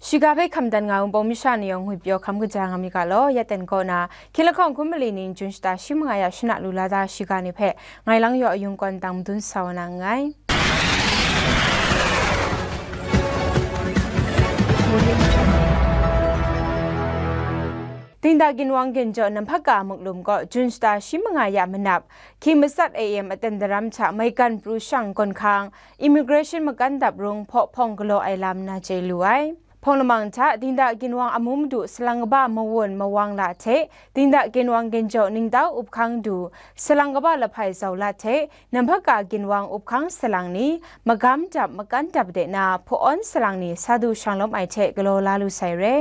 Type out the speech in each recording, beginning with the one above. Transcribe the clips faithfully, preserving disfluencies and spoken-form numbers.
Shiga hpe hkam dan nga ai Wunpawng masha ni yawng ngwi pyaw hkam kaja nga mi ga law, ya ten kaw na, hkying lahkawng hkun mali ning Jun shata shi manga ya shana lu la da shiga ni hpe, ngai lang yaw ayung kawn tang madun sa wa na nngai. Dingda ginwang ginjaw Namhpaka Muklum kaw Jun shata shi manga ya manap, hkying matsat A M aten daram hta maigan pru shang gawn hkang, immigration makan dap rung hpaw hpawng galaw ai lam na chye lu ai. Hpawng lamang hta, dingda ginwang amu madu salang kaba mawun mawang la hte, dingda ginwang ginjaw ningtau up hkang du, salang kaba lahpai zau la hte, Namhpaka ginwang up hkang salang ni, magam dap makan dap de na, hpaw awn salang ni sa du shang lawm ai hte galaw la lu sai re.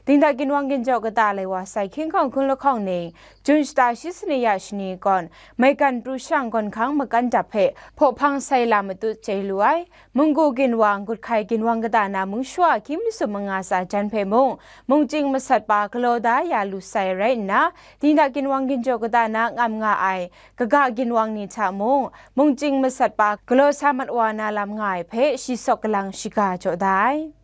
Dingda ginwang ginjaw kata lai wa sai hkying hkawng hkun lahkawng ning, Jun shata shi sani ya shani kawn, maigan pru shang gawn hkang makan dap hpe hpaw hpang sai lam matut chye lu ai. Munggu ginwang, Guthkai ginwang kata na mung shawa hkying masum manga tsa jan hpe mung, mungchying masat pa galaw da ya lu sai rai nna, dingda ginwang ginjaw kata na ngam nga ai, kaga ginwang ni hta mung, mungchying masat pa galaw sa mat wa na lam nga ai hpe, shi sawk kalang shiga jaw da ai.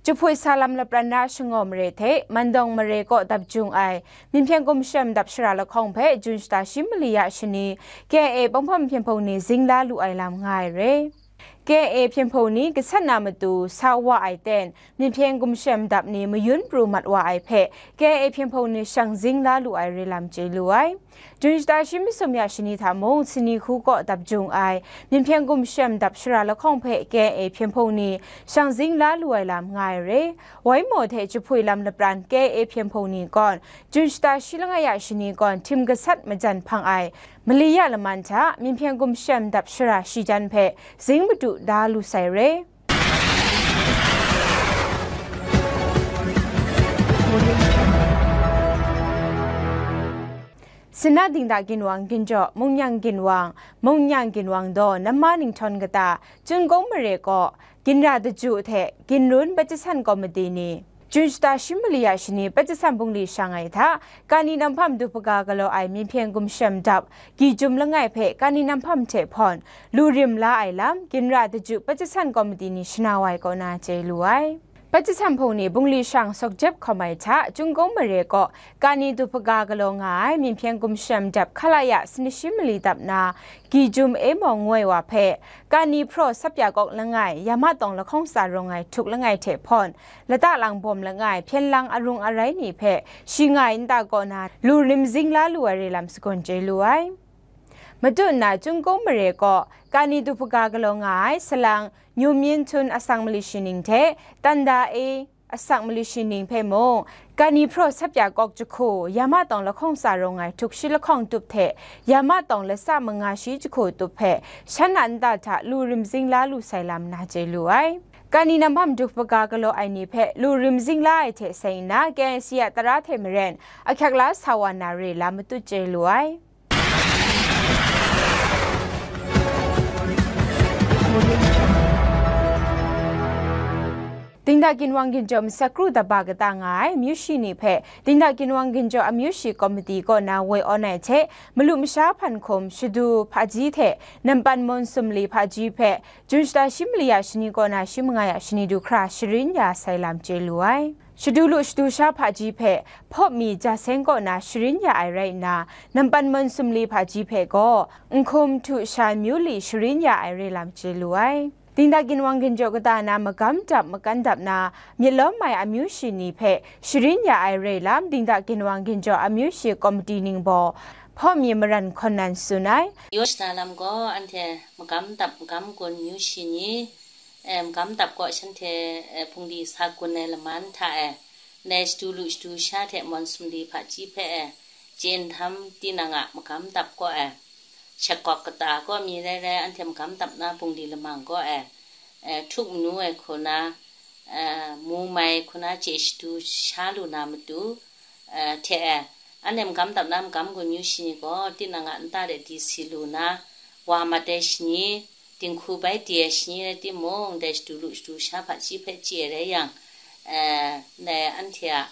Jahpui sa lam lapran na shangaw mare hte Mandawng mare kaw dap jung ai Myinhpyen Gumshem dap shara lahkawng hpe Jun shata shi mali ya shani K I A Panghpawm Hpyen Hpung ni zing la lu ai lam nga ai re. K I A Hpyen Hpung ni gasat na matu sa wa ai ten, Myinhpyen Gumshem dap ni mayun pru mat wa ai hpe, K I A Hpyen Hpung ni shang zing la lu ai re lam chye lu ai. Jun shata shi masum ya shani hta mung, Sini hku kaw dap jung ai, Myinhpyen Gumshem dap shara lahkawng hpe K I A Hpyen Hpung ni shang zing la lu ai lam nga ai re. Wai maw hte jahpui lam lapran K I A Hpyen Hpung ni gawn, Jun shata shi langai ya shani gawn htim gasat majan hpang ai, mali ya laman hta, Myinhpyen Gumshem dap shara shi jan hpe zing madu da lu sai re. Sina dingda ginwang ginjaw, Mungnyang ginwang, Mungnyang ginwang daw, Nama Ninghtawng kata, Chyum Kung mare kaw, Ginra Daju hte Ginrun Pajasan Komiti ni, Jun shata shi mali ya shani Pajasan bungli shang ai hta, Kani Namhpam Duhpaga galaw ai Myinhpyen Gumshem dap, Gi Jum langai hpe Kani Namhpam hte hpawn, lu rim la ai lam, Ginra Daju Pajasan Komiti ni shana wa ai kaw na chye lu ai. Pajasan hpung ni bungli shang sawk jep hkawm ai hta, Chyum Kung mare kaw, Kani Duhpaga galaw nga ai, Myinhpyen Gumshem dap hkala ya sani shi mali dap na, Gi Jum E Mawng ngoi wa hpe, Kani hpraw Sapya Kawk langai, Yama Tawng lahkawng tsa rawng ai htuk langai hte hpawn, lata lang bawm langai, hpyen lang arung arai ni hpe, shi nga ai nta kaw na, lu rim zing la lu ai re lam sagawn chye lu ai. Madu nna Chyum Kung mare kaw, Kani Duhpaga galaw nga ai, salang, Nyum Yin Htun asak mali shi ning hte, Tanda E, asak mali shi ning hpe mung, Kani hpraw Sapya Kawk jahku, Yama Tawng lahkawng tsa rawng ai htuk shi lahkawng tup hte, Yama Tawng lasa manga shi jahku tup hpe, shan a nta hta lu rim zing la lu sai lam na chye lu ai. Kani Namhpam Duhpaga galaw ai ni hpe lu rim zing la ai hte seng nna, K I C a tara hte maren, ahkyak la sa wa na re lam matut chye lu ai. Dingda ginwang ginjaw masak kru daba kata nga ai amyu shi ni hpe, Dingda ginwang ginjaw amyu shi komiti kaw na woi awn ai hte, malu masha hpan hkum, shadu hpaji hte nampan mawn sumli hpaji hpe, Jun shata shi mali ya shani kaw na shi manga ya shani du hkra sharin ya sai lam chye lu ai. Shadu lu shadu sha hpaji hpe, Hpawp mi ja seng kaw na sharin ya ai rai nna, nampan mawn sumli hpaji hpe gaw, Nhkum htu shan myu li sharin ya ai re lam chye lu ai. Dingda ginwang ginjaw kata na magam dap makan dap na, myit lawm ai amyu shi ni hpe sharin ya ai re lam, Dingda ginwang ginjaw amyu shi komiti ning baw, Hpawp mi maran hkawn nan tsun ai. Yaw shana lam gaw, anhte magam dap magam gun myu shi ni, e, magam dap gaw shanhte, e, hpungli sa gun ai laman hta e, ndai shadu lu shadu sha hte mawn sumli hpaji hpe e, chye nhtam tinang a magam dap gaw e, shakawk kata gaw mi rai rai, anhte magam dap na bungli lamang gaw e, e, htuk manu ai hku na, e, mu mai hku na chye shadu sha lu na matu, e, hte e, anhte magam dap na magam gun myu shi ni gaw, tinang a nta de di si lu na, wa mat ai shani, dinghku bai di ai shani rai timung, dai shadu lu shadu sha hpaji hpe chye rai yang, e, ndai anhte a,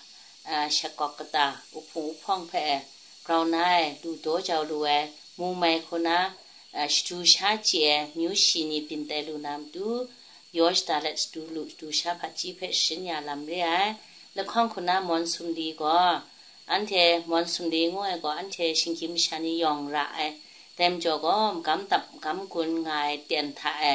e, shakawk kata, uhpung uhpawng hpe grau na ai, lu daw jau lu ai, mu mai hku na, eh, shadu sha chye ai myu shi ni byin tai lu na matu, yaw shada let shadu lu shadu sha hpaji hpe sharin ya lam re ai. Lahkawng hku na Mawn Sumli gaw, anhte Mawn Sumli ngu ai gaw, anhte shinggyim masha ni yawng ra ai. Dai majaw gaw, magam dap magam gun nga ai ten hta e,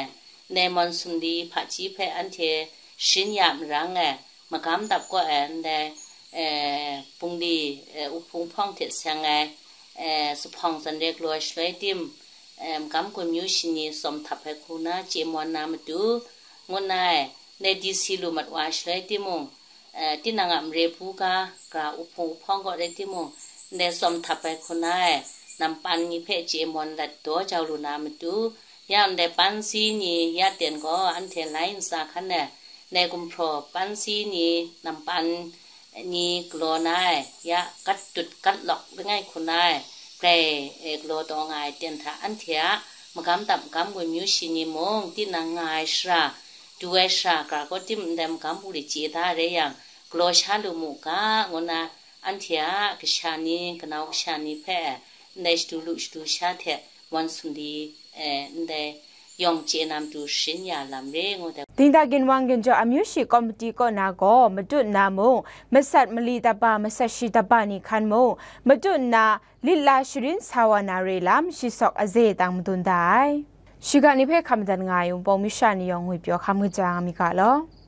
ndai Mawn Sumli hpaji hpe anhte sharin ya marang e, magam dap kaw e, ndai, eh, bungli, eh, uhpung hpawng hte seng ai, eh, zuphpawng zanre galaw shaloi tim, eh, magam gun myu shi ni tsawm htap ai hku na chye mawn na matu, ngu nna ai, ndai D C lu mat wa shaloi timung, eh, tinang a mare bu ga, ga uhpung uhpawng kaw rai timung, ndai tsawm htap ai hku na ai, nampan ni hpe chye mawn lat daw jau lu na matu, ya ndai pansi ni ya ten gaw anhte lai ntsa hkan ai, ndai gumhpraw pansi ni nampan ni galaw na ai, ya gat dut gat lawk langai hku na ai, grai, eh, galaw taw nga ai ten hta anhte a magam dap magam gun myu shi ni mung, tinang nga ai shara, du ai shara, gara kaw tim ndai magam bungli chye da rai yang, galaw sha lu mu ga, ngu na anhte a kasha ni, kanau kasha ni hpe ndai shadu lu shadu sha hte Mawn Sumli, eh, ndai yawng chye na matu sharin ya lam re, ngu dai. Dingda Ginwang Ginjaw amyu shi komiti kaw na gaw, matut nna mung, masat mali daba, masat shi daba ni hkan mung, matut nna lit la sharin sa wa na re lam, shi sawk aze tang madun da ai. Shiga ni hpe hkam madan nga ai Wunpawng masha ni yawng ngwipyaw hkam kaja nga mi ga law.